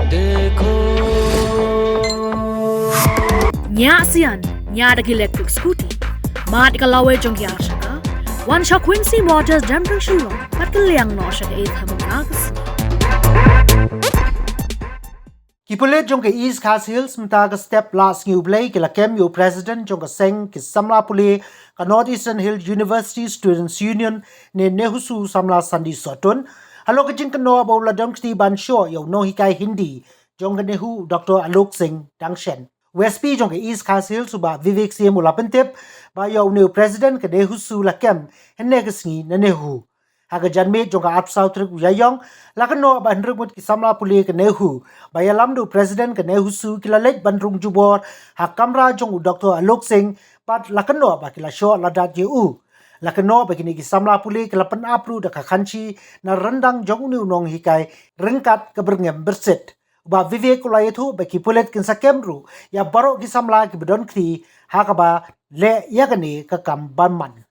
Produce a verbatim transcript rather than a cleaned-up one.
Nya sian, nya da ki electric scooty. Mat ka lawei jong ki arshaka. Wan sha Quincy Motors Downtown Shillong. Pat ka liang noh sha ka eighth Avenue ka sngi. Ki pulit jong ka East Khasi Hills mynta ka step la sngi U Blei ki la kem ïa u president jong ka seng ki samla pule ka North Eastern Hill University Students Union ne NEHUSU samla Sandi Sohtun. Halor ka jingkynnoh ba u la don kti ban shoh ïa u nonghikai Hindi jong ka NEHU Doctor Alok Singh Dangshen. U S P jong ka East Khasi Hills u Bah Vivek Syiem u la pyntip ba ïa une u president ka NEHUSU la kem hynne ka sngi na NEHU. Ha ka janmiet jong ka arphew saw tarik u Ïaïong, la kynnoh ba hynriew ngut ki samla pule ka NEHU ba ïalam da u president ka NEHUSU ki la leit ban rung jubor ha kamra jong u Doctor Alok Singh, bad la kynnoh ba ki la shoh la dat ïa u. La kynnoh ba kine ki samla pule ki la pynap ruh da ka khanshi na ryndang jong une u nonghikai ryngkat ka byrngem byrsit. U Bah Vivek u la ïathuh ba ki pulit kin sa kem ruh ïa baroh ki samla kiba don kti ha kaba leh ïa kane ka kam ban man.